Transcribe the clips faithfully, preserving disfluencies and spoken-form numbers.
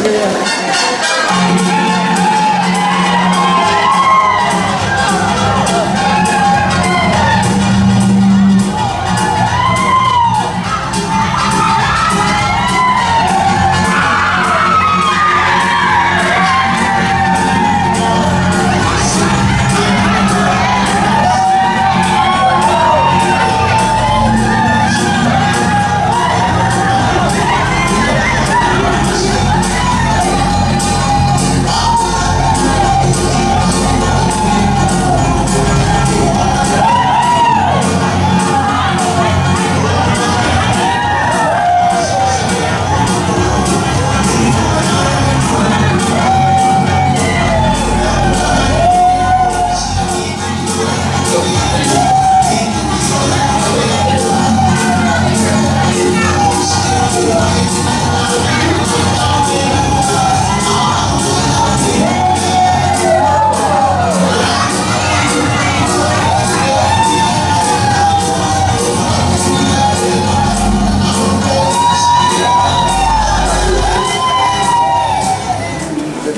ʻE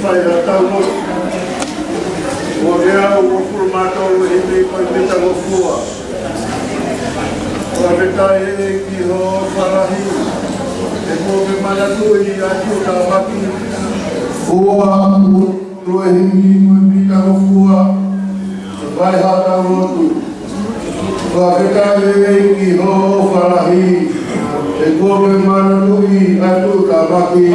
fai ʻetau lotu. Ua ngeau uofulu mā tolu, himi ko e mita ngofua. Fakafetaʻi ʻEiki hoʻo ʻofa lahi. He kuo ke manatuʻi ʻa e tuʻutāmaki. Ua ngeau uofulu mā tolu, himi ko e mita ngofua. Fai haʻatau lotu. Fakafetaʻi ʻEiki hoʻo ʻofa lahi. He kuo ke manatuʻi ʻa e tuʻutāmaki.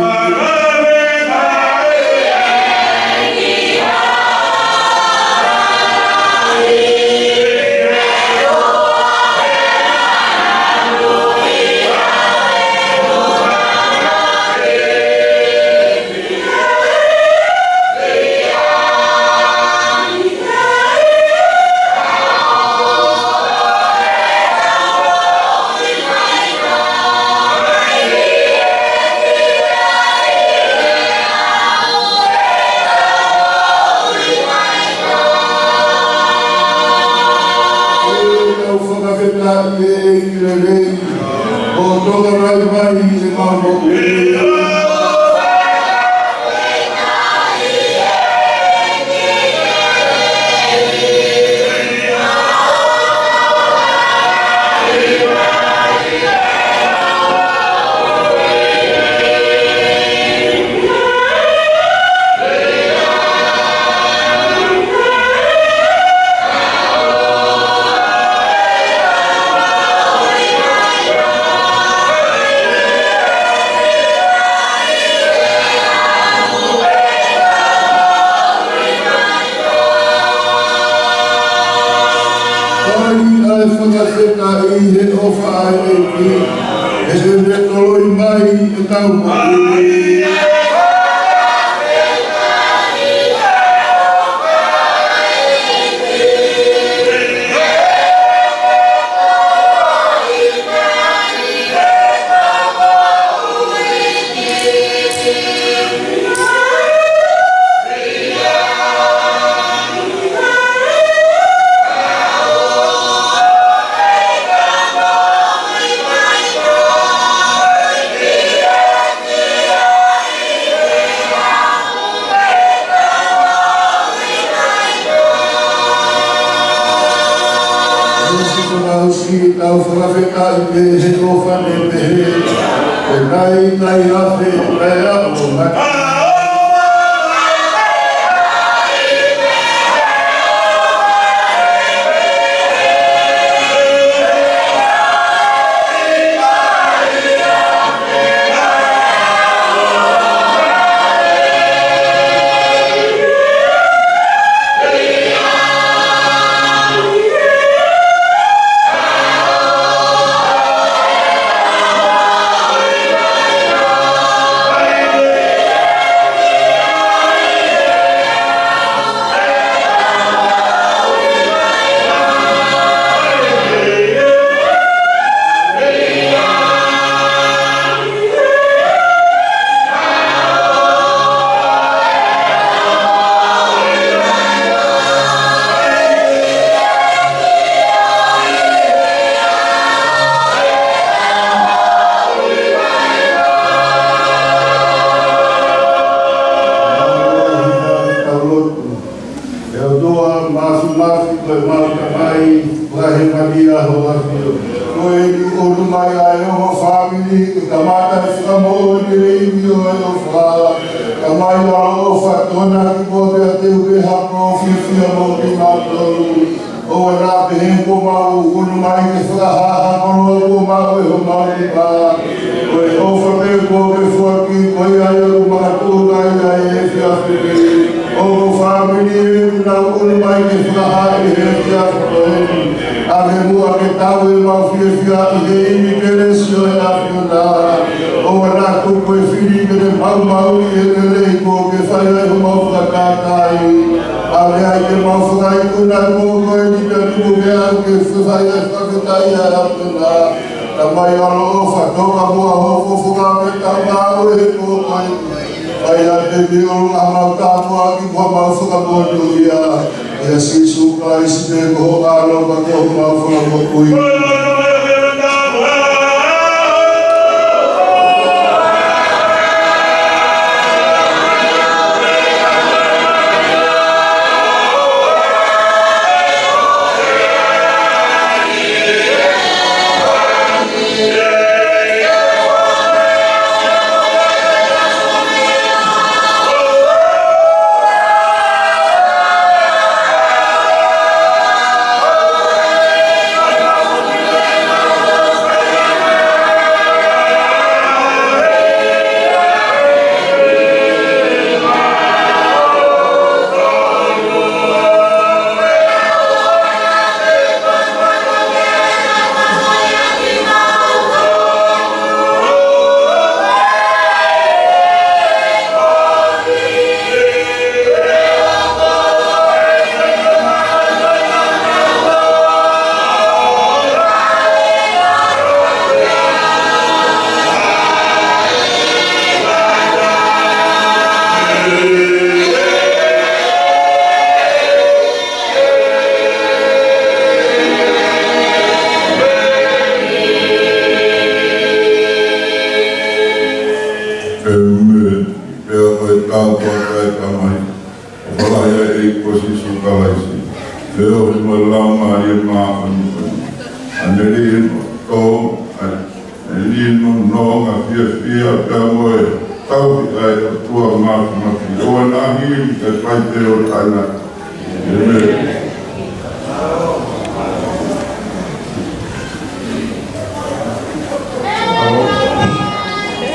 Tau fakafetaʻi ʻEiki lelei. ʻO toka mai mai ʻemau moʻui. Ko ia ai fakafetaʻi he ʻofa ʻa e ʻEiki, he ʻe toloi mai ʻetau moʻui. Tau fakafetaʻi pē he ʻofa ne pehē, ʻe nai nai afe, nai afe, nai. ʻEiki ʻofa, Tamai ʻaloʻofa, tokonaki koā pea teu ke hoko ʻo fiefia mo kimautolu. ʻOua naʻa pehē kuo mau ʻunu mai ke fakahāhā koloa kuo maʻu ʻe homau nima. Ko e ʻofa pē kuo ke foaki, ko ia ia ʻoku makatuʻunga ai ʻa e efiafi ni. ʻO ko e fāmili ʻoku nau ʻunu mai ke fakahā ʻi he efiafi ko eni. ʻAve muʻa ke tau ʻemau fiefia ʻi he ʻEiki Kelesi ʻo e ʻAfiona. ʻOua naʻa tuku e fili ke ne maumauʻi e lelei kuo ke fai ai homau fakatātā. ʻAve ai ke mau fakaikuna atu mo koe ni pea tuku ke aʻu ke fai ai fakafetaʻi ʻa e ʻAfiona. Tamai ʻaloʻofa, toka muʻa ho fofonga ke tau ngāue he pō ko eni. Fai ʻa e temi ʻo ʻemau tāpuaki mo ʻemau fakamonūʻia. ʻIa Sīsū Kalaisi pē ko ho ʻAlo pea ko homau Fakamoʻui. ʻĒmeni. Pea ko e tāpuaki ʻa e Tamai, ʻofa lahi ʻa e ʻEiki ko Sīsū Kalaisi, feohi mo e Laumālie Māʻoniʻoni, ʻa e lelei ʻo e ʻOtua, ʻa e lelei ʻo e nonga fiefia pea mo e tauhi ʻa e ʻOtua Māfimafi, ʻoua naʻa hili kae fai pē ʻo taʻengata. ʻĒmeni. Mālō,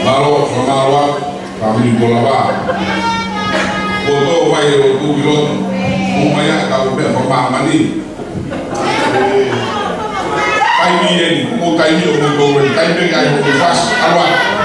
mālō, mālō, fāmili Kolava. Kuo tō mai ʻo tuʻu ki loto. Kuo mai ʻa e kau meʻa fakamāmani. Taimi eni, ko e taimi ʻoku tō mai, taimi ʻoku ʻai ʻo fasi, ʻalu ā.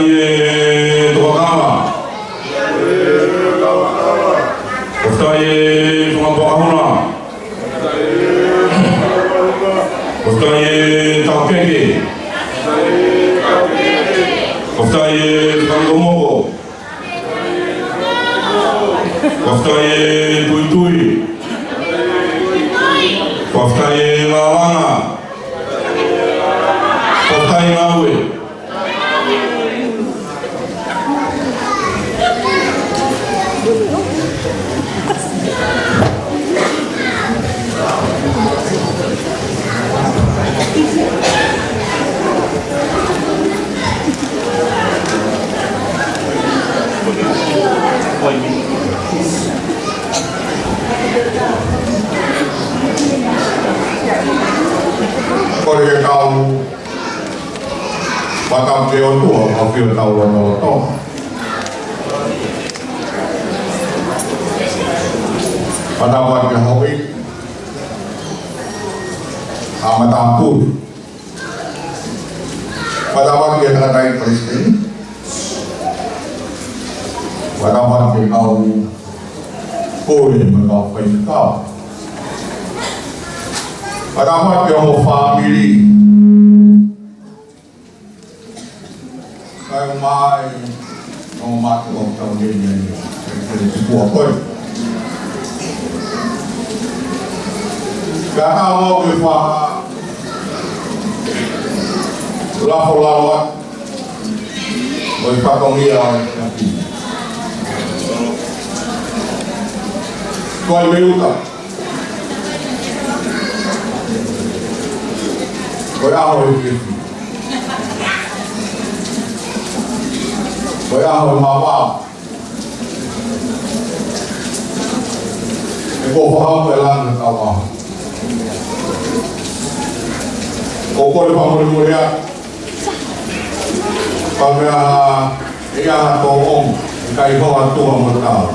ʻE Tokatama. Fakafetaʻi ʻe Fakapoʻahuna. Fakafetaʻi ʻe Taukeke. Fakafetaʻi ʻe Fakakomoko. Fakafetaʻi ʻe Tuitui. Fakafetaʻi ʻe Lalana. Fakafetaʻi Naue. Kole ke tau fakatapu ki he ʻOtua, ʻa e ʻafio ʻi hotau lotolotonga. Fakatapu ki he houʻeiki ʻa e matāpule. Fakatapu ki he tangataʻeiki palesiteni. Fakatapu ki he kau pule mo e kau faifekau. Fakatapu ki hoʻo fāmili. Kae ʻumaʻā ʻa e ongo mātuʻa ʻoku tau lele ai, ʻa e kele tupua ko ē. Ka tau ō ke fakalafo lalo atu mo e fatongia ʻo e Siapi. Ko e mei uta. Ko e ʻaho ʻo e fiefia. Ko e ʻaho ʻo e mavae. ʻE ko e faʻahinga ʻo e langi ʻo e kau ʻaho. ʻOku ou kole fakamolemole atu. Pea meʻa ʻe ʻi ai ha tōʻonga, ʻikai hoa tuʻa mo tau.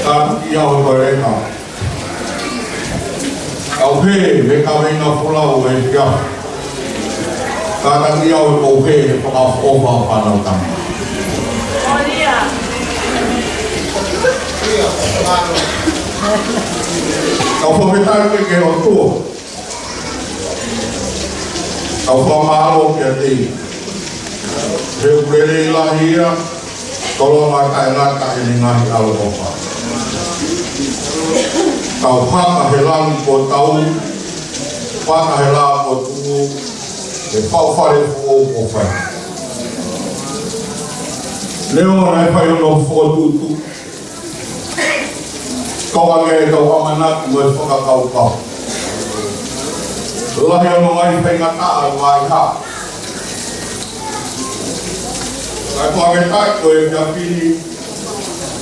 Ka ʻi ai ʻa e kole ka. Kau hē, mei he kaveinga folau ʻo e fiefia. Kātaki au ʻo hē, he fakaʻofoʻofa ʻo e fānau tama. Kau fakafetaʻi ki he ʻOtua. Kau fakamālō kiate ia. He ʻoku lelei lahi ia, tolonga taʻengata ʻene ngaahi ʻaloʻofa. Tau haka he langi kuo tau, haka he lao kuo tuʻu, he faʻu fale foʻou kuo fai. Neongo naʻe fai hono fokotuʻutuʻu, toka ke tau ʻamanaki mo e fakakaukau. Lahi hono ngaahi faingataʻa ʻo e vaʻinga. Kae fakafetaʻi ko e Siapi ni,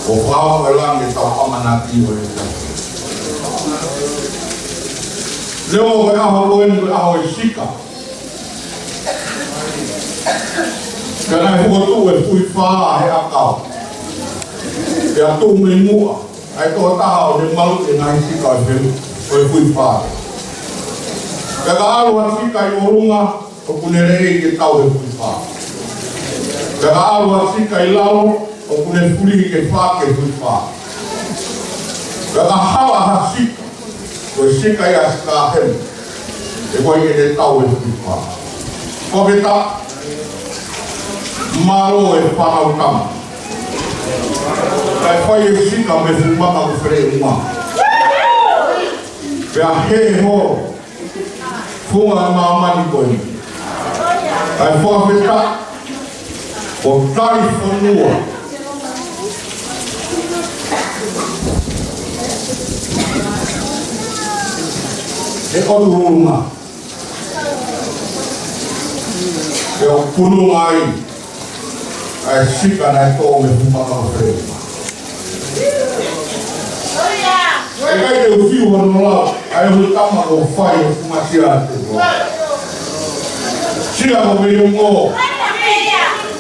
ʻoku fakaʻamu e langi ʻetau ʻamanaki ʻo e Siapi. Neongo ko e ʻaho ko eni ko e ʻaho ʻo e sika. Pea naʻe fokotuʻu e fuifā he ʻakau. Pea tuʻu mei muʻa ʻa e tokotaha ʻo ne maluʻi e ngaahi sika ʻo e feu, ʻo e fuifā. Pea ka ʻalu ha sika ʻi ʻolunga, ʻoku ne lelei ke tau he fuifā. Pea ka ʻalu ha sika ʻi lalo, ʻoku ne fuli ke fā ki he fuifā. Pea ka hala ha sika, ko e sika ia ʻa Sikalahema, ʻe ʻikai ke ne tau he fuifā. Fakafetaʻi, mālō e fānau tama. Kae fai e sika mei he fuʻu maka ko Feleʻuma. Pea hē holo funga ʻo e māmani ko eni. Kae fakafetaʻi, ʻoku tali fonua ʻe ʻOtua ʻi ʻolunga. Pea ʻoku pununga ai ʻa e sika naʻe toʻo mei he fuʻu maka ʻo Feleʻuma. ʻE ʻikai te u fiu hono lau ʻa e ʻū tama kuo fai e funga sia atu. Sia ko Veiongo.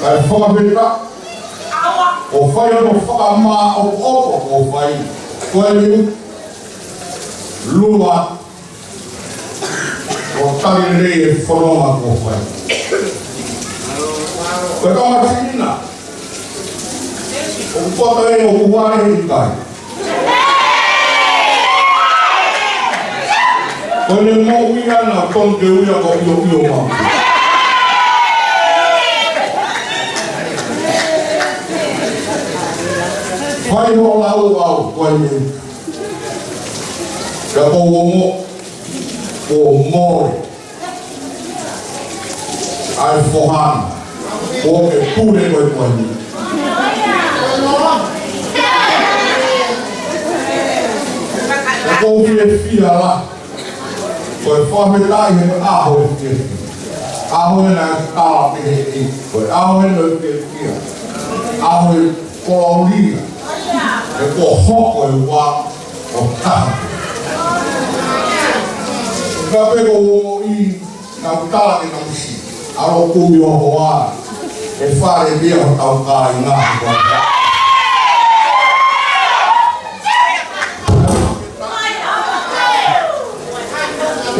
Kae fakafetaʻi, kuo fai hono fakamāʻopoʻopo kuo fai. Ko e liu lua ʻo tali lelei e fononga kuo fai. Ko e kau masina. ʻOku poto ē ʻoku vale he ʻikai. Ko ʻene moʻui ʻana ʻoku tonu ke ui ia ko ʻIoʻio mā. Fai hoʻo lau au ko eni. Ka ko uongo, ko mole. ʻAi fohana. Ko e pule ko e ko eni. Ko e fiefia la. Ko e fakafetaʻi he ʻaho e fiefia. ʻAho ē naʻe tala pehē ʻe, ko e ʻaho ē naʻe fiefia. ʻAho e kolōlia. He kuo hoko e ua ʻo taha. Ka pe ko ʻi, naʻa ku tala ke na misi. ʻAlu ʻo kumi ho hoa. ʻE fale pē ia hotau kāinga.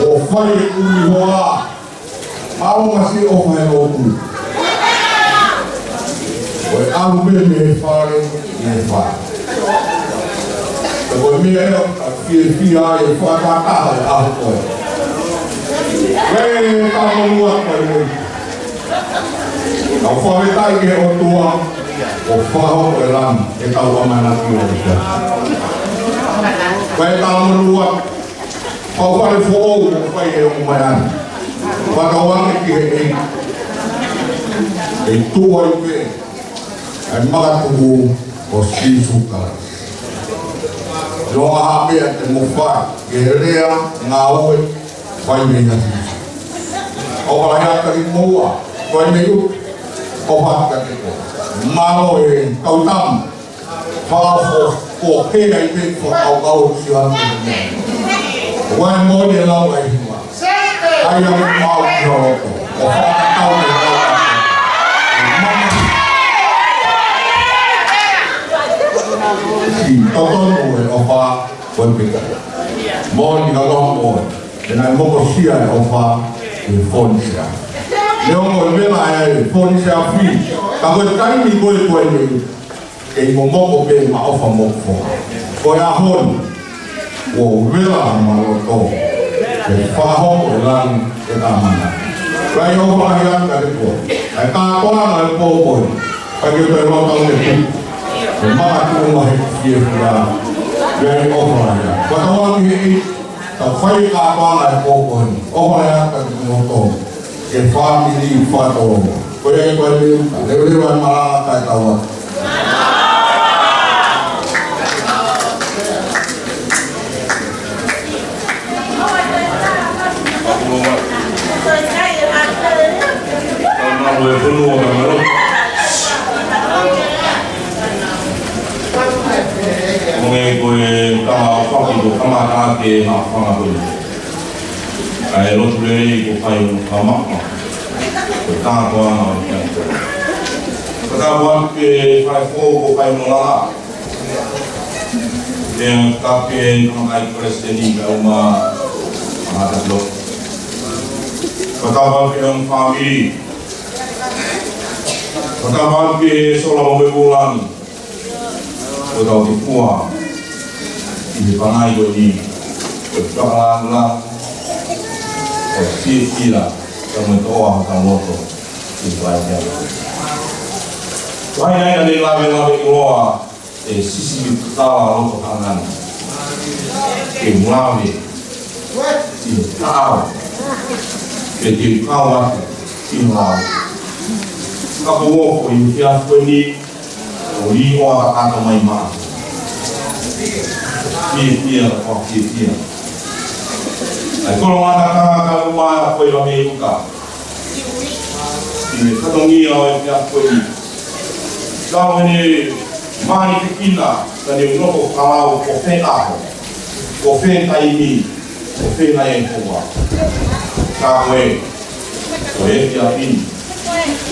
ʻO fai e kumi hoa. Mālō masi ʻo fai ʻo kumi. ʻOku ʻalu pē mei fale, mei fale. Ko e meʻa ia ʻoku fiefia ai e fakataha e ʻaho ko ē. Kae tau monūʻia koe. Tau fakafetaʻi ki he ʻOtua, ʻoku fakahoko e lami, ʻetau ʻamanaki ʻo e. Kae tau monūʻia, kau fale foʻou ʻoku fai he ʻoku mai ai. Fakatauange ki he ʻEiki. ʻE tuʻu ai pē ʻa e makatuʻu ʻo Sīsū Kalaisi. Loa ha meʻa te mou fai, ke lea, ngāue, fai mei ai. ʻOfa lahi atu kiate kimoua, fai mei ʻuta, ʻofa atu kiate koe. Mālō e kau tama, fakaʻofoʻofa, ko e hā ai pē fakakaukau ʻo sio atu ki he meʻa. Vai mo e lau ai hiva. ʻAi ange mau ki ho loto. ʻO fakatau ki he lau atu. Ki totonu e ʻofa ko e pika. Moʻoni ka loa moʻoni. ʻE naʻe mokosia e ʻofa ʻi he fōnisea. Neongo e meʻa ʻa e fōnisea fī. Ka ko e taimi ko ē ko eni. Kei momoko pē ma ʻofa mo foha. Ko e ʻaho ni, ʻoku ou vela ma loto. Ke fakahoko e lami e tamana. Kae ʻofa lahi atu kiate koe. ʻAi kātoanga e pō ko ē. Kae ke pē loto ke tuku. Ke makatuʻunga he fiefia. Kae ʻofa lahi atu. Fakatauange he ʻEiki. Tau fai e kātoanga e pō ko eni. ʻOfa lahi atu kiate kimoutolu. Ke fāmili fakatolonga. Ko ia ko e meʻa. Leveleva e malanga kae tau atu. Tau malu e fonua ka malo. Mo e ko e kama ʻofa ki ko kama ka ke ma fanga ko e. ʻA e lotu lelei ko fai ʻo kamaka. Ko e kātoanga ʻo e kiate. Ko e kātoanga ke fai fō ko fai ʻo lala. Ke ka ke kama kai presidenti ka uma. Mahata lo. Ko e kātoanga ke ʻo fāmili. Ko e kātoanga ke sola mo e ʻūlani. Ko tau te kua ʻi he pangai ko eni, ko e fakalāngilangi, ko e fiefia, ka mo e toʻa ha ka loto, ʻi he pae kia. Ko hai nai ʻa ne lave lave ʻiloa, ʻe sisi ki tala loto hangani. Ke lave, ʻi he tau, ke te kau atu, ʻi he lave. Ka ko woko ʻi he kia ko eni, ʻo liʻoa ka ʻata mai maʻa. Fiefia, ka fiefia. ʻAi kolo ngata ka ka uma ko i la mei uka. ʻI he fatongia ʻo e pia ko i. Ka ʻo ne mani kikina, ka ne unoko kalau ko fē ʻaho. Ko fē taimi. Ko fē nai e hoa. Ka ko e, ko e kia pini.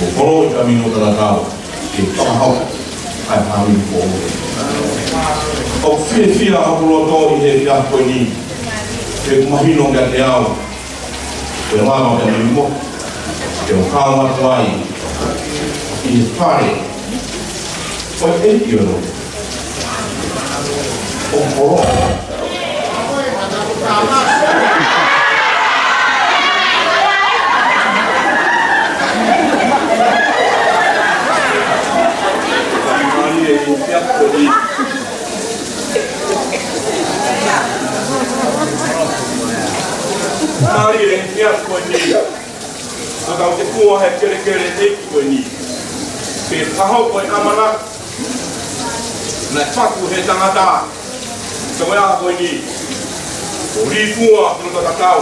Ko kolo i ka mino tala tau. Ke fakahau. Ai hami ko. ʻOku fiefia hoku loto ʻi he kia ko eni. Ke mahino kia te au. Ke lava kia mimo. Ke o kau atu ai. ʻi he fale ʻo e ʻEiki ʻo e koloa. Mālie he efiafi ko eni. Ko e kau tefua he kelekele ʻeiki ko eni. Ke fakahoko e ʻamanaki naʻe faku he tangata. Ka ko e ʻaho ko eni, ʻoku lī fua ki loto tatau.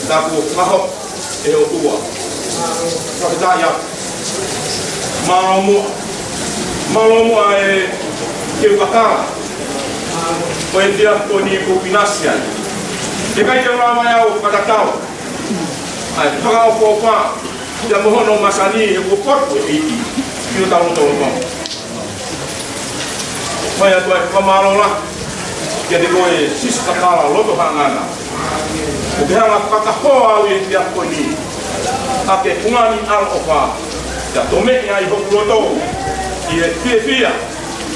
Ka kuo fakahoko ʻe he ʻOtua. Fakafetaʻi atu. Mālō muʻa. Mālō muʻa e keu kakala. Ko e efiafi ko eni kuo pinasi ai. ʻIkai ke u lava ʻe au ʻo fakatatau ʻa e fakaʻofoʻofa ia mo hono masani he kuo fotu e ʻEiki ʻi hotau lotolotonga. Fai atu ai e fakamālō lahi kiate koe Sisi Kakala Loto Haʻangana. ʻOku ke hanga fakatahoa au ʻi he efiafi ko eni ʻaki e fungani ʻaloʻofa, ʻo tomeʻi ai hoku loto ʻi he fiefia.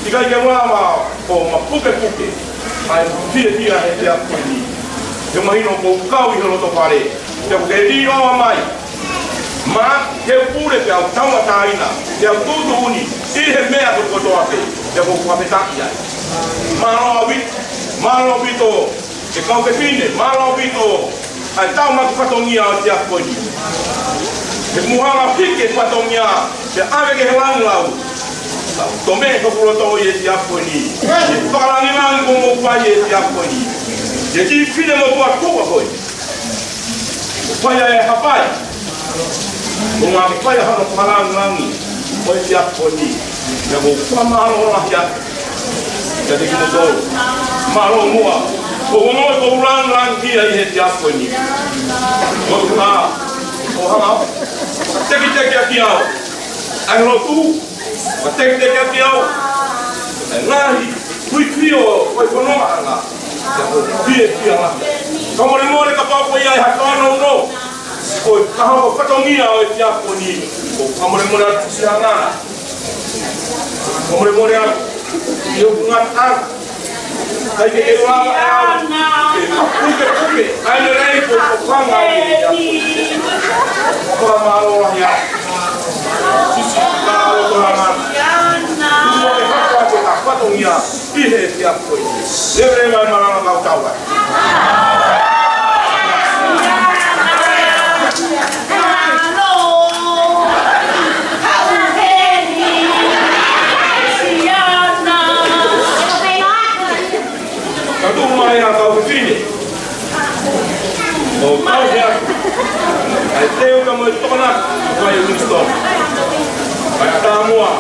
ʻIkai ke u lava ʻo mapukepuke ʻa e fiefia he efiafi ko eni. He mahino kuo u kau ʻi he loto fale, pea kuo ke lī ʻo ʻomai. Maʻa, ke u pule pea u tauʻatāina, pea u tuʻutuʻuni ʻi he meʻa kotoa pē, pea ʻoku ou fakafetaʻi ai. Mālō ʻaupito, mālō ʻaupito e kau fefine, mālō ʻaupito ʻa e tauʻaki fatongia ʻo e efiafi ko eni. He kuo u hanga ʻo hiki e fatongia, pea ʻave ki he langilangi. Tomeʻi hoku loto ʻi he efiafi ko eni. He fakalangilangi kuo mou fai ʻi he efiafi ko eni. He kiʻi fefine motuʻa tuʻa ko ē. Fai ai e hapai. Ko e ngaahi fai hano fakalangilangi ʻo e efiafi ko eni. Pea ʻoku ou fakamālō lahi atu kiate kimoutolu. Mālō muʻa. Ko e ongo ko e langilangi ia ʻi he efiafi ko eni. Ko e ka, ʻo hanga ʻo tekiteki ʻaki au ʻa e lotu. Ka tekiteki ʻaki au ʻa e ngaahi huihuio ʻo e fonongaʻanga. Pea ʻoku ou fiefia lahi. Fakamolemole kapau ko ia ʻe hā ka nounou. Ko e fakahoko fatongia ʻo e efiafi ko eni. ʻOku ou fakamolemole atu Sisi Haʻangana. Fakamolemole atu ʻi hoku ngataʻanga. ʻIkai ke u lava ʻe au ke mapukepuke ʻa e lelei ko e tokanga ʻi he efiafi ko eni. Fakamālō lahi atu. Sisi Kakala Loto Haʻangana. Kuo ke hoko atu ʻa e fatongia ʻi he efiafi ko eni. Leveleva e malanga kae tau ai. Ka tuʻu mai ʻa e kau fefine. ʻO kau hea. ʻA e teu ka mo e tokonaki, ʻa e Winston. ʻA e tāmuʻa.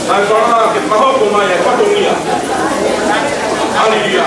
ʻA e fala ke fakahoko mai e fatongia. Haleluia.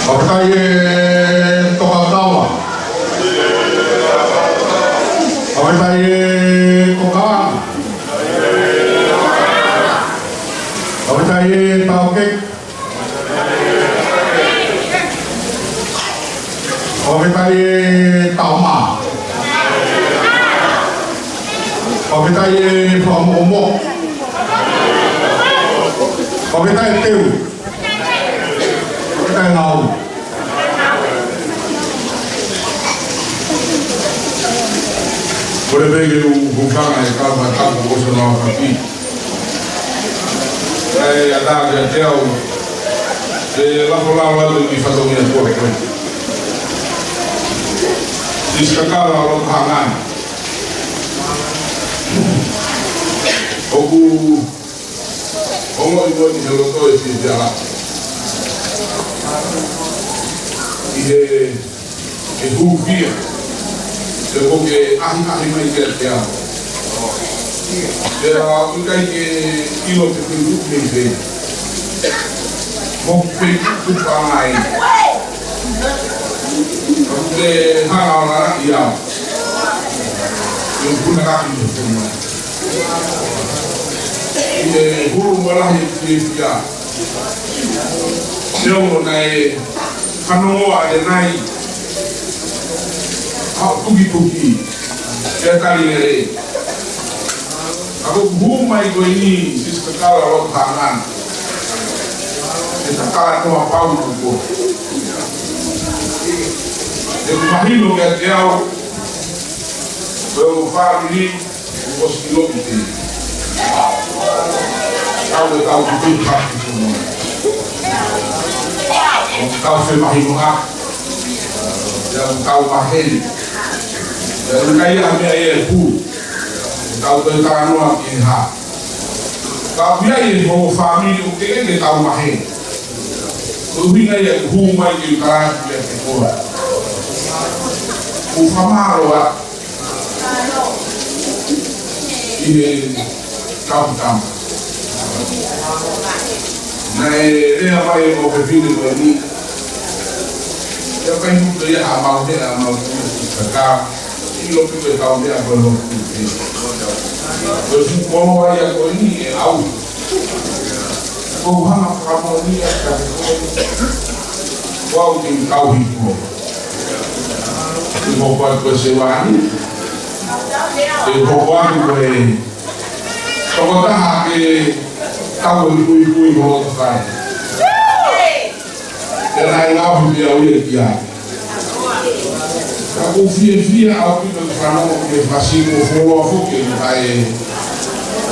Fakafetaʻi e Tokakava. Fakafetaʻi e Koka. Fakafetaʻi e Taukei. Fakafetaʻi e Taoma. Fakafetaʻi e Fakamoʻomoʻo. Fakafetaʻi e Teu. Fakafetaʻi e Ngāue. Kole pē ke u hūfanga he kau fakatapu kuo ʻosi hono aofaki. Kae ʻatā kiate au ke lafo lalo atu ki he fatongia ko eni. Sisikakala ʻo Lotohaʻangani. ʻOku ongoʻi moʻoni he loto e fiefia lahi ʻi he, he hūfia. He ʻoku ke ʻahiʻahi mai kiate au. Pea ʻoku ʻikai ke ʻilo pe ko e hū mei fē. Mo ke hū tupangai. Ke hanga ʻo lalaʻi au. Ke u puna kaki mo ke puna. ʻI he hulu mo lahi e fiefia. Neongo naʻe fanongo ʻa e nai. Haʻu tukituki. Ke tali lelei. Ka ko e hū mai ko eni, Sisikakala Lotohaʻangani. He kakala noa pau ko. He ʻoku mahino kiate au, ko e fāmili, ʻoku ʻosi ʻilo ki te. Kau e kau ki te haki ko mo. ʻOku kau femahinoʻaki. ʻI heʻetau maheni, ʻi heʻetau kai ʻa e meʻa ʻi he pulu, ʻetau toe talanoa ki he hā. Ka ʻoku ʻi ai e ongo fāmili ʻoku teʻeki ke tau maheni. Ko e ʻuhinga ia ʻeku hū mai ke u tala atu kiate koe. ʻOku ou fakamālō atu ʻi he tau tama. Naʻe lea mai e ongo fefine ko eni. ʻIa, ʻikai mutu ia ha mau he, ha mau tu, ka ka. ʻIlo pē ko e tau lea ko e lotu. Ko e fuʻu koloa ia ko eni ʻe au. Ko u hanga fakamoʻoni ia kiate koe. Ko au ke u tauhi koe. Ke u hoko atu ko e sevāniti. Ke u hoko atu ko e tokotaha ke tau e puipui mo e fai. Pea naʻe ngaohi pē au ia ki ai. Ka ʻoku ou fiefia ʻaupito ke fanongo ki he fasi mo fuoloa foki ʻe ʻikai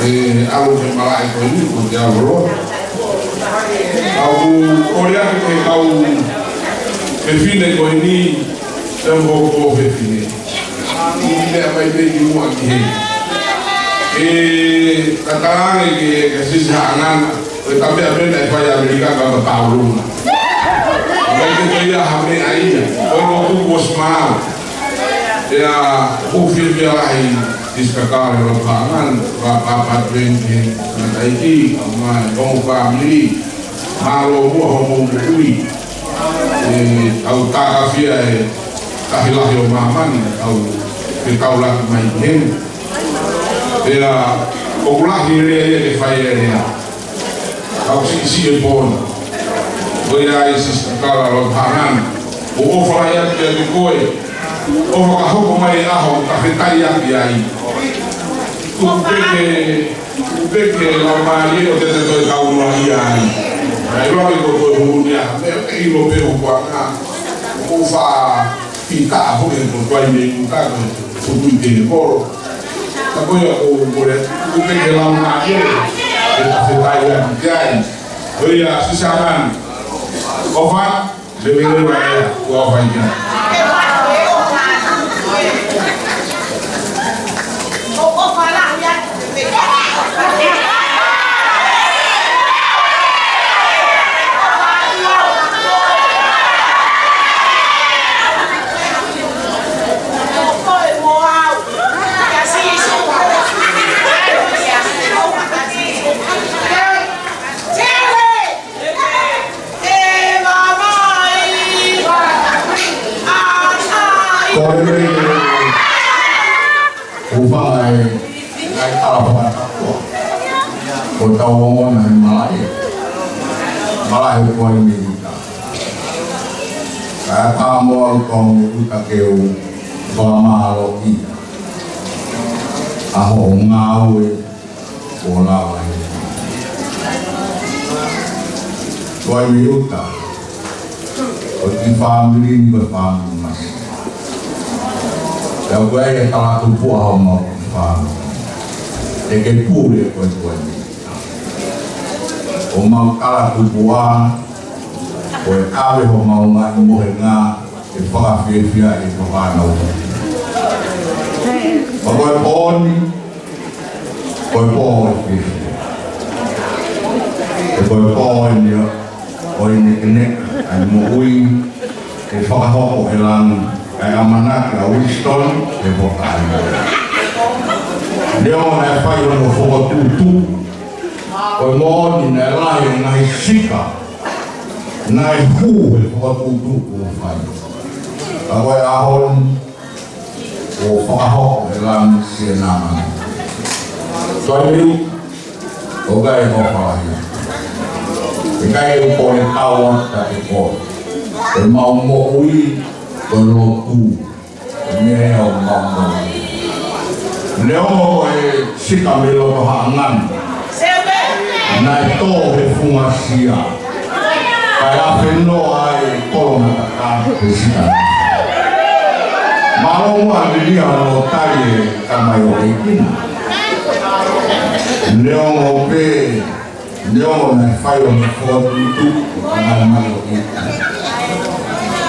e ʻalu ke malaʻe ko eni ko te au loa. Ka ʻoku ou kole atu ki he kau fefine ko eni, ʻe mo ko fefine. ʻI he meʻa mai pē ki muʻa ki he. ʻE, ka talaange ki he, ki he Sisi Haʻangana, ko e tapeʻa pē naʻe fai ʻAmelika ka ta taulunga. Mai ke te ia ha meʻa ia, ko e lotu kuo ʻosi maau. ʻIa, ʻoku ou fiefia lahi, Sisi Kakala Lotofāngan, pa, pa, pa, tuen ki he, na taiki, ka mai, ongo fāmili, mālō muʻa hoʻomou moʻui. ʻE, ʻoku takafia e tahi lahi ʻo māmani, ʻoku, ke tau laki mai ki heni. Pea, ʻoku lahi e lea ia ke fai e lea. Ka ʻoku siʻisiʻi e pō na. Ko ia ai Sisi Kakala Lotofāngan. ʻOku ou ʻofa lahi atu kiate koe. ʻOfa ka hoko mai e ʻaho, ka fetai atu ai. Tuku pē ke Tuku pē ke lau mālie ʻo te te toe kau noa ia ai. Naʻe ʻiloa ke ko toe hulu ni a, meʻa ke ʻilo pē ʻoku anga. ʻOku ou faʻa pita a hoke ko Tuaimeiuta ko e tuku i te moro. Ka ko ia ʻoku ou kole, tuku pē ke lau mālie, ke ta fetai atu ki ai. Ko ia Sisi Haʻangana. ʻOfa. Lelelele ē, ua vai ia. Ko e meʻa ʻoku ou fai ai, ʻai tala fakatapu. Ko ʻetau ongona he malaʻe. Malaʻe ko ai mei uta. Ka ka mo au ko mei uta ke u fakamālō ʻi. ʻA hoʻo ngāue. Ko lava e. Ko ai mei uta. Ko e kiʻi fāmili ni ko e fāmili masi. Pea ko e talatupuʻa homau kiʻi fāmili. Te ke pule ko e ko ai mei uta. Homau talatupuʻa, ko e ʻave homau ngaahi mohenga, ʻe fakafiefia ʻe fānau. Pea ko e pō ni, ko e pō ʻo e fiefia. ʻE ko e pō eni ʻo, ʻo e nekeneka, ʻa e moʻui, ʻe fakahoko ʻe langi, ʻa e ʻamanaki ʻa Winston, ʻe fakaʻamu. Neongo naʻe fai hono fokotuʻutuʻu, ko e moʻoni naʻe lahi e ngaahi sika, naʻe hū he fokotuʻutuʻu kuo fai. Ka ko e ʻaho ni, ʻo fakahoko ʻe langi siʻena mana. Tuaimeiuta, ʻoku ʻikai ko e falahi. ʻIkai ke u kole tau atu kiate koe. ʻE mau moʻui, ko e lotu. ʻE meʻa ia ʻoku mau moʻui. Neongo ko e sika mei loto Haʻangana. Naʻe tō he funga sia. Kae ʻafenoa ai kolo mataka he sika. Mālō muʻa Lilia hono tali e tamaioʻeiki na. Neongo pē, neongo naʻe fai hono fokotuʻutuʻu ʻa e tamaioʻeiki.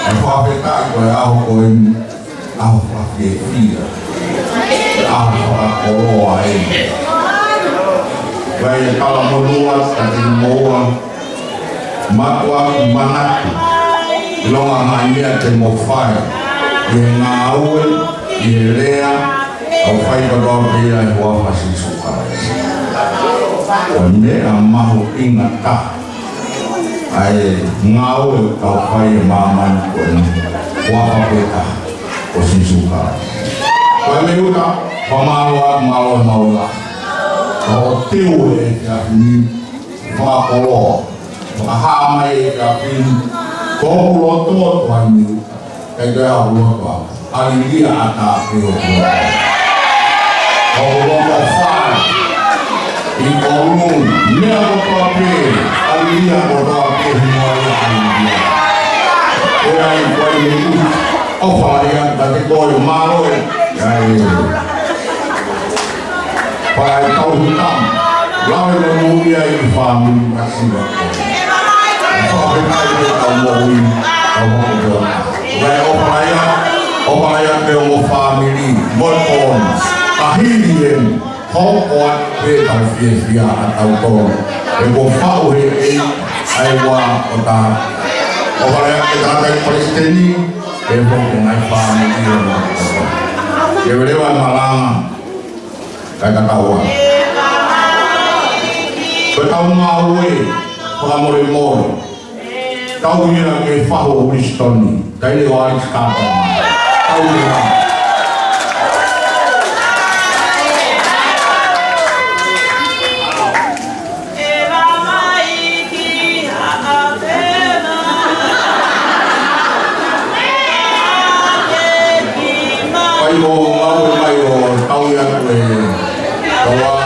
ʻE fakafetaʻi ko e ʻaho ko eni, ʻaho fakafiefia, ʻaho fakakoloa eni. Kae talamonū atu kiate kimoua, mātuʻa, manatu, ʻilonga ha meʻa te mou fai, ʻi he ngāue, ʻi he lea, ʻo fai kotoa pē ia ʻi he huafa ʻo Sīsū Kalaisi. Ko e meʻa mahuʻinga taha ʻa e ngāue ʻoku tau fai ʻi māmani ko eni, huafa pē taha, ko Sīsū Kalaisi. Ko e meʻa ʻoku ou fakamālō atu, mālō e maʻu lahi. Ko hoʻo teu he efiafi ni, fakakoloa, fakahā mai he efiafi ni, ko hoku loto ʻoku ʻi ai e meʻa ʻoku ʻikai ke u loto au. Haleluia, ʻatā pē hoku loto. Hoku loto fai. ʻI ʻolunga, meʻa kotoa pē. Haleluia, kotoa pē, hingoa ia, haleluia. ʻE ai, ko e meʻa ʻoku ou fai atu kiate koe, mālō e. ʻIo. Pea ʻe tau hū tama, lave mo ia ʻi he fāmili masiva ko ē. Fakafetaʻi ke tau moʻui, tau moʻui ʻo. Kae ʻofa lahi atu, ʻofa lahi atu ki hoʻo fāmili, mo e pōni, ka hili eni, hoko atu pē tau fiefia ʻa tautolu. ʻE ko faʻu he ʻEiki ʻa e ua ʻo taha. ʻOfa lahi atu ki he tangataʻeiki palesiteni, pehē foki ki he ngaahi fāmili ʻo. Ke lelei e malanga. Kae tatau ai. Ko ʻetau ngāue, fakamolemole. Tau ia ki he fahu ʻo Ulisitoni. Kae lele ʻo Alex Kāpanga. Tau ia. Kai mo ngāue mai ʻo tau ia ko e tau ā.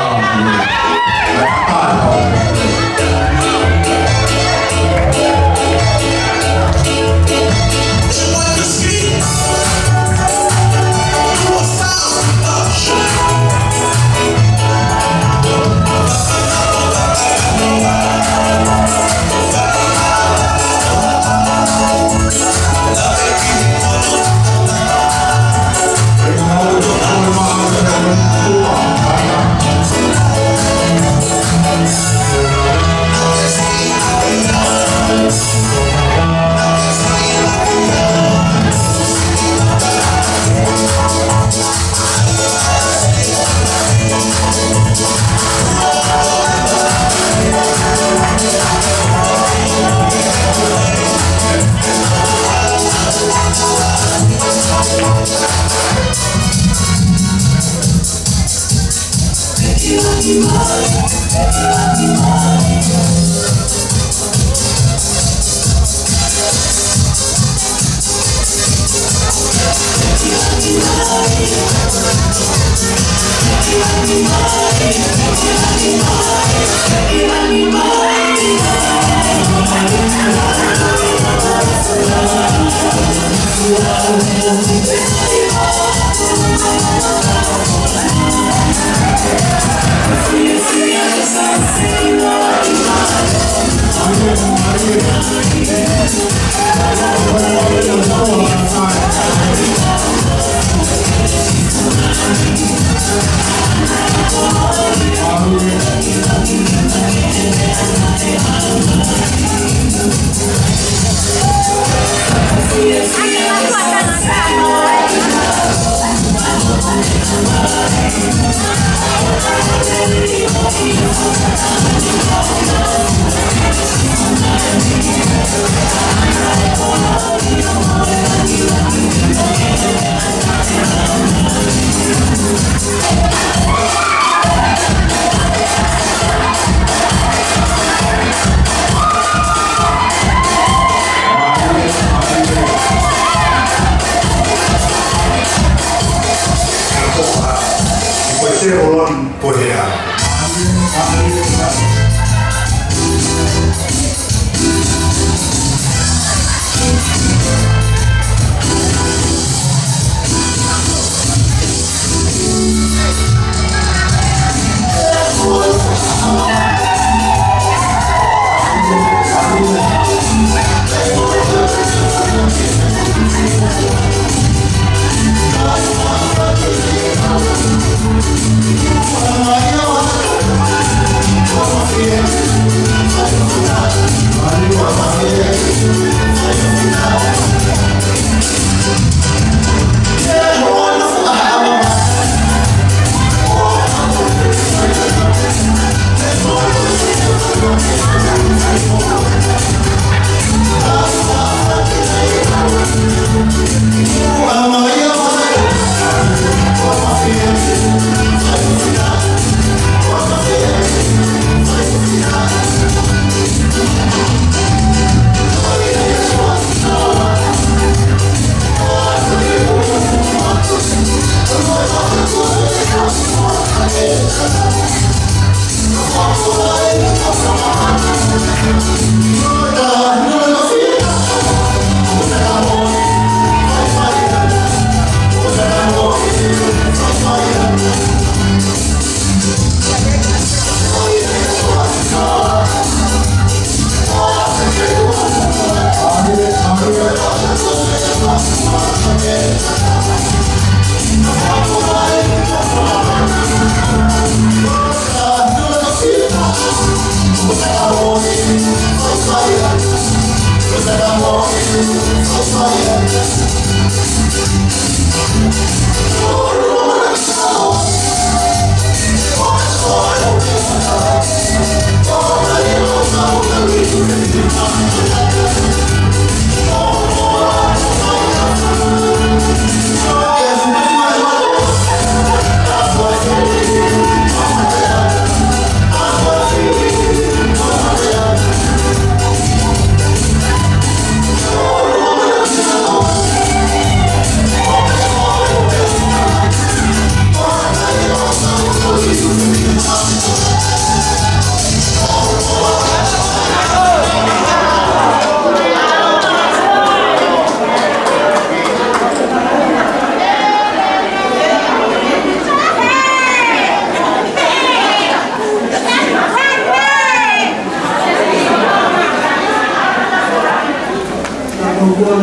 Tulou,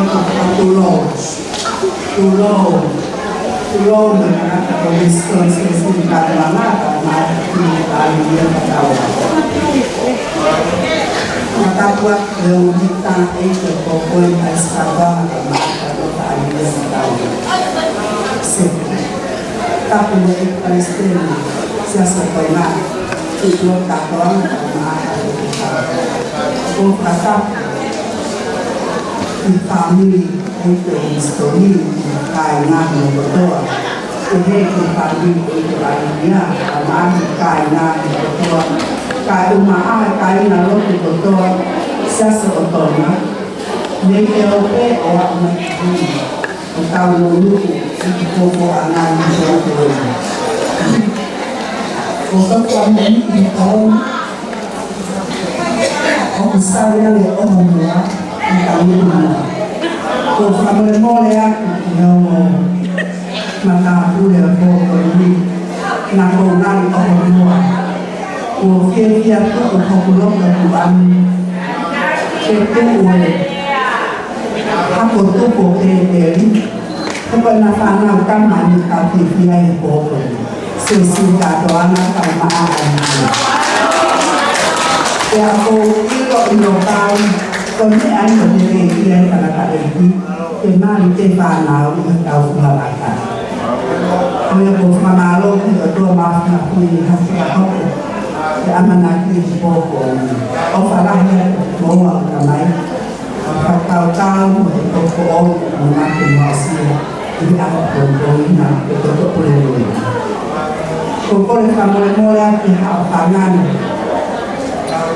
tulou, tulou, tulou, Tapu mo e Palesiteni, Siasi ʻo Tonga, tuʻu kātoa, kae ʻumaʻā e kau toketā. ʻOku ou fakatapu ki he fāmili ʻo e Palesiteni, kāinga mo kotoa. Pehē ki he fāmili ʻo e Palesiteni, kae ʻumaʻā e kāinga mo kotoa. Kae ʻumaʻā e kāingalotu kotoa, Siasi ʻo Tonga. Mei he ope ʻo aʻu mai ki he ʻo tau lōnuku ʻi he kōkōʻanga ni ʻo tō. ʻO ka kua meni ʻi he tau, ʻoku sai ange ʻo mua ʻi he tau lōnuku. ʻOku fakamolemole atu ki he ongo matāpule ʻo e pō ko eni, naʻa ku ngali ʻo mua. ʻOku fiefia tuʻu hoku loto tuʻa ni ke tuʻu e hako tupu ʻo Pēteli. He ko ʻena fānau tama ni ka fiefia he pō ko eni. Siasi kātoa, kae ʻumaʻā e niʻihi. Pea ʻoku ou ʻilo, ʻilo pau, ko e meʻa ia ʻoku ne fiefia ai e tangataʻeiki, ke mali e fānau ʻi he tau fumalata. ʻOku ou fakamālō ki he ʻOtua Māfimafi ʻi he fakahoko e ʻamanaki ʻi he pō ko eni. ʻOfa lahi atu ki he moa ʻo e tamai, ʻa e fakakaukau mo e pō ko eni, mo e mate mo asia, ʻi he ʻaho pongipongi na, ʻi he toto pule nui. ʻOku ou kole fakamolemole atu ki he haʻofanga ni,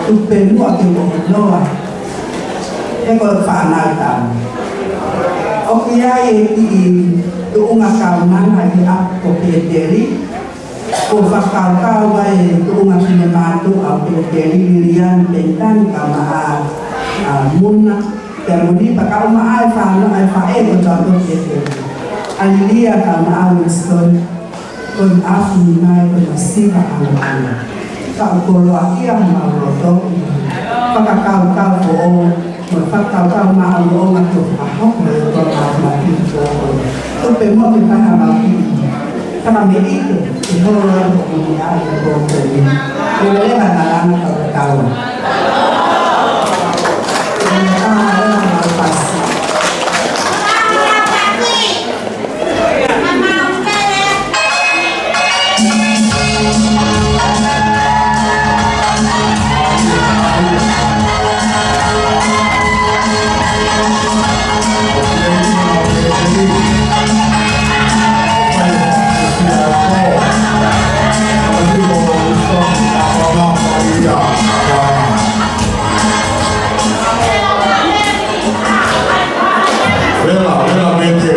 tuku pē muʻa ke u ʻohonoa, he ko e fānau tama. ʻOku ʻi ai e kiʻi tuʻunga kaunanga ʻi he ʻapi ko Pēteli, ʻoku fakakaukau ai e tuʻunga finemātuʻa ʻo Pēteli, Liliani, Penitani, kae ʻumaʻā ʻa Muna, pea mo Nipa, kae ʻumaʻā e fānau, ʻa e faʻē kotoa ʻo Pēteli. ʻA Lilia kae ʻumaʻā Winston, ko e afu ni mai ko e masiva ʻangatanga. Ka ʻoku koloaʻia homau loto ʻi he fakakaukau foʻou, mo e fakakaukau māʻolunga kuo fakahoko ʻe he ʻOtua Māfimafi ki he pō ko eni. Tuku pē muʻa ke fai haʻamau kiʻi fakameʻite, ke holo atu hoʻomou meʻa ʻi he pō ko eni. Leveleva e malanga, kau tau. Leveleva e malanga, kau pasi. Vela, vela, mete.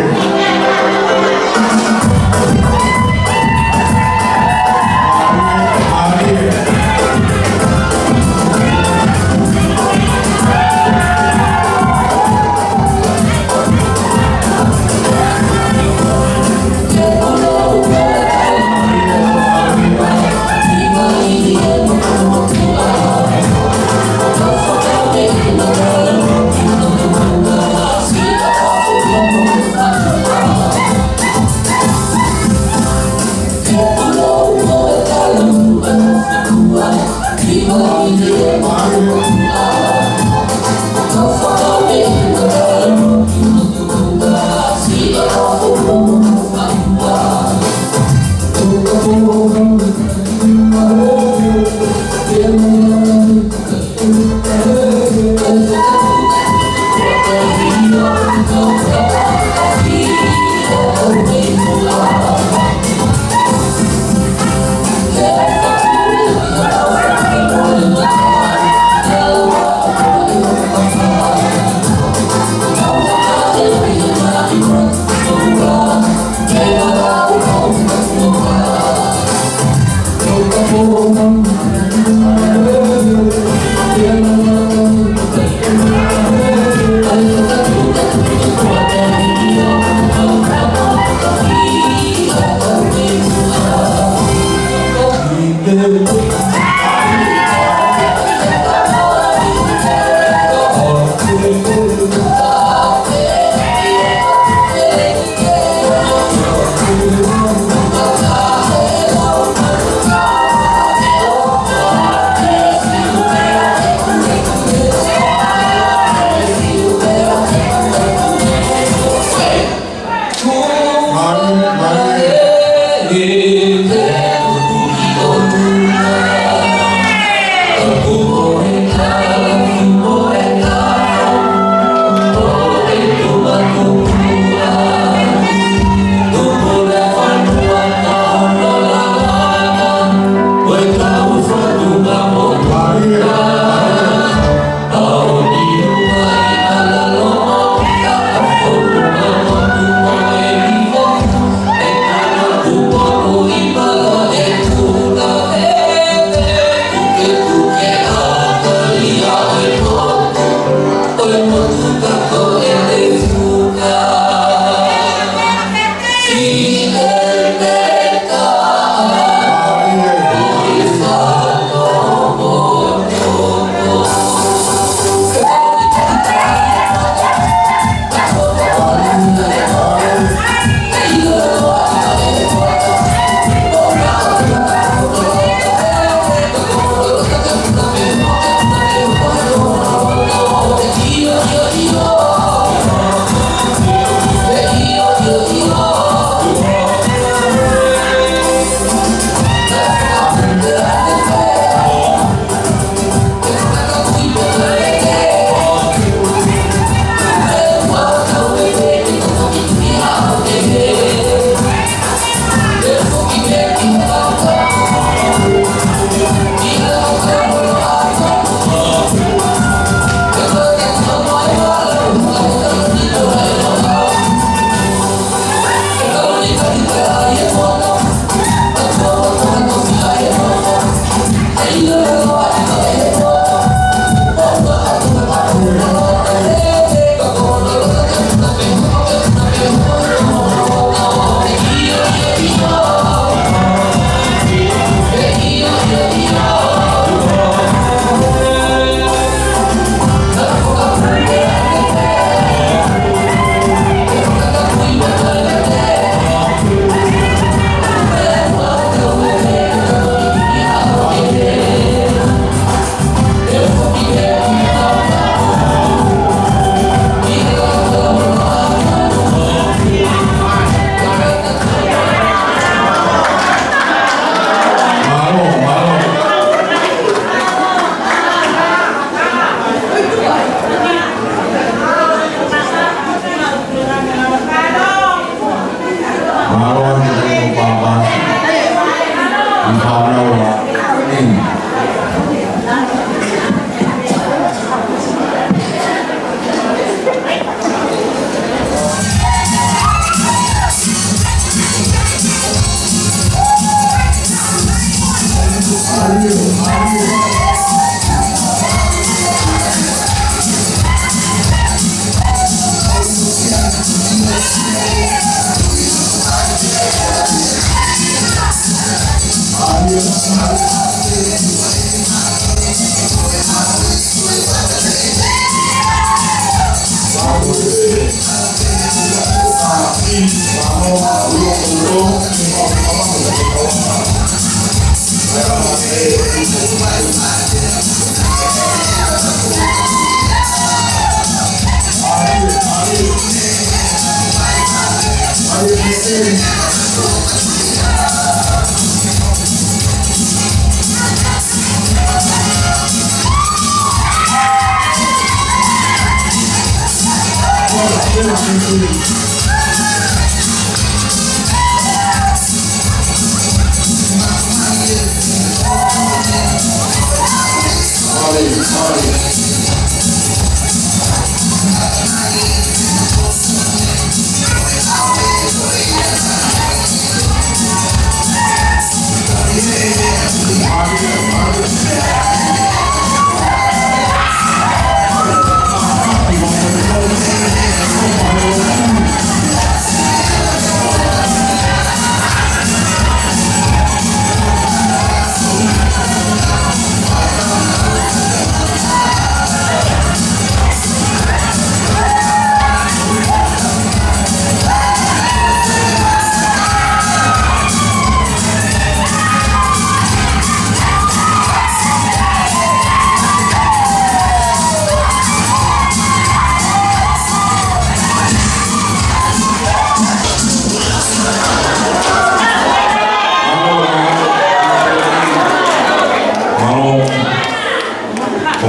Mālō,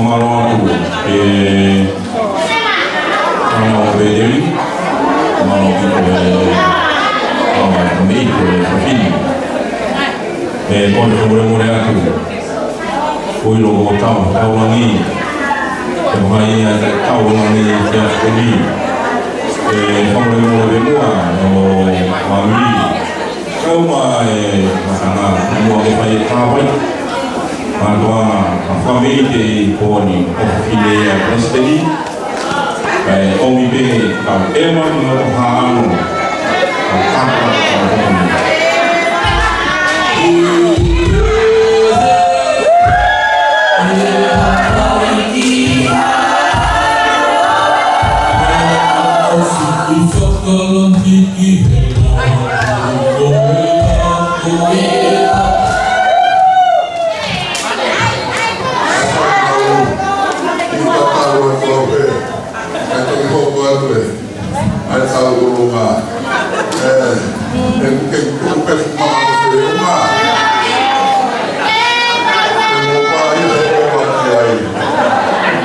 mālō atu, ē, mālō Pēteli, mālō ki he, ē, mālō ki he fefine. ʻE, ko e fakamolemole atu, ko e ʻilo ko e tau, tau langi, ʻe, ko hai ia ʻe tau langi, ʻe, ʻe, fakamolemole pē muʻa, ʻo, mami. Kau mai e matanga, muʻa ke fai e kāvai. Mātuʻa, ʻa e fāmili ʻi he pō ni, ʻofefine ia Palesiteni. Kae ʻomi pē ʻa e ʻEma ni ʻo Hāno. ʻA e kāvai, ʻa e kāvai.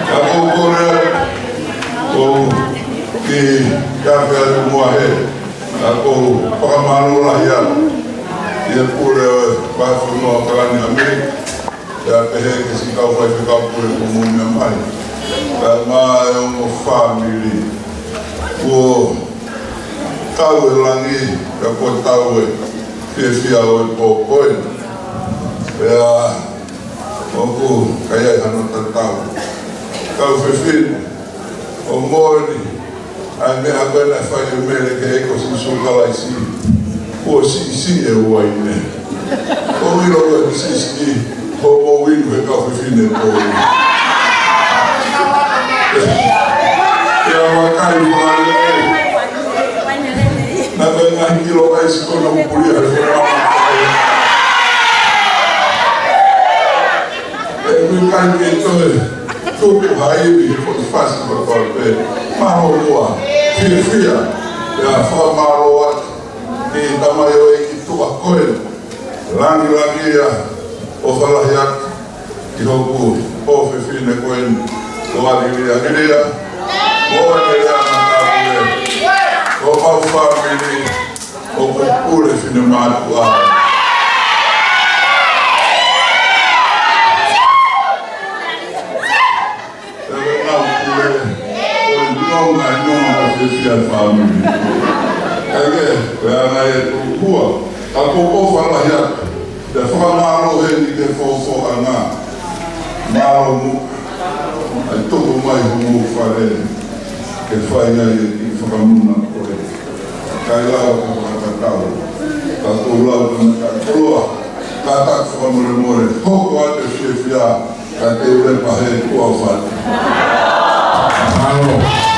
ʻOku ou kole atu, ʻoku ou kiʻi afe atu muʻa he, ʻoku ou fakamālō lahi atu ʻi he pule ʻo e Vahefonua ʻo Kalani ʻAmelika, pea pehē ki he siʻi kau faifekau pule kuo mou meʻa mai, pea mo e ongo fāmili. Kuo tau e langi, pea kuo tau e fiefia ʻo e pō ko eni. Pea ʻoku ʻikai ai hano tatau. Kau fefine, ʻoku moʻoni ʻa e meʻa ko ē naʻe fai ʻe Mele ki he ʻEiki ko Sīsū Kalaisi, kuo siʻisiʻi e uaine. ʻOku ou ʻilo ko e siʻisiʻi hoʻomou inu he kau fefine ko eni. Pea vakai fakalelei. Naʻe ʻi ai e ngaahi kilo ʻaisi ko ena ʻoku pulia he fonua. ʻOku ʻikai ke toe tuku ha ivi he foʻi fasi ko ē pē. Mālō muʻa, fiefia, pea fakamālō atu ki he tamaioʻeiki tuʻa ko ē. Langilangiʻia, ʻofa lahi atu ki hoku ʻofefine ko eni, ko Alilia Lilia, mo ʻene lea matāpule, ko homau fāmili, ʻoku pule finemātuʻa. Pea ko ʻenau pule, ko e nonga, nonga mo e fiefia e fāmili. Kae kehe, ko e anga ia ʻeku hua, ka ʻoku ou ʻofa lahi atu, pea fakamālō heni ki he Fofoʻanga. Mālō muʻa ʻa e tuku mai homou fale, ke fai ai e kiʻi fakamuna ko ē. ʻIkai lava ke fakatatau, ka ʻoku ou lau ki he koloa, ka taku Molemole, hoko atu e fiefia, ka te u lepa he kuo fai. Mālō.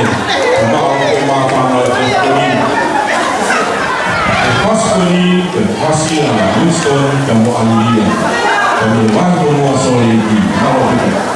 Ko e maʻu ʻe he māfana ʻo e Pasifiki, ʻe Pasifiki, ʻe Pasila, Winston, kae mo ʻAlilia. Kae mo e Vahefonua Sōleki, mālō ʻaupito.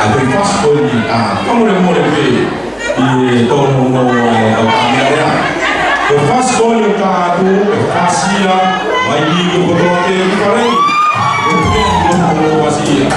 ʻA e fasi ko eni ʻoku tau ʻi he tōnounou ʻa e ʻOtua. Ko e fasi ko eni ʻoku tau ʻi he fasi ia, mai ni ko kotoa ke ki fale. Ko e fasi ia.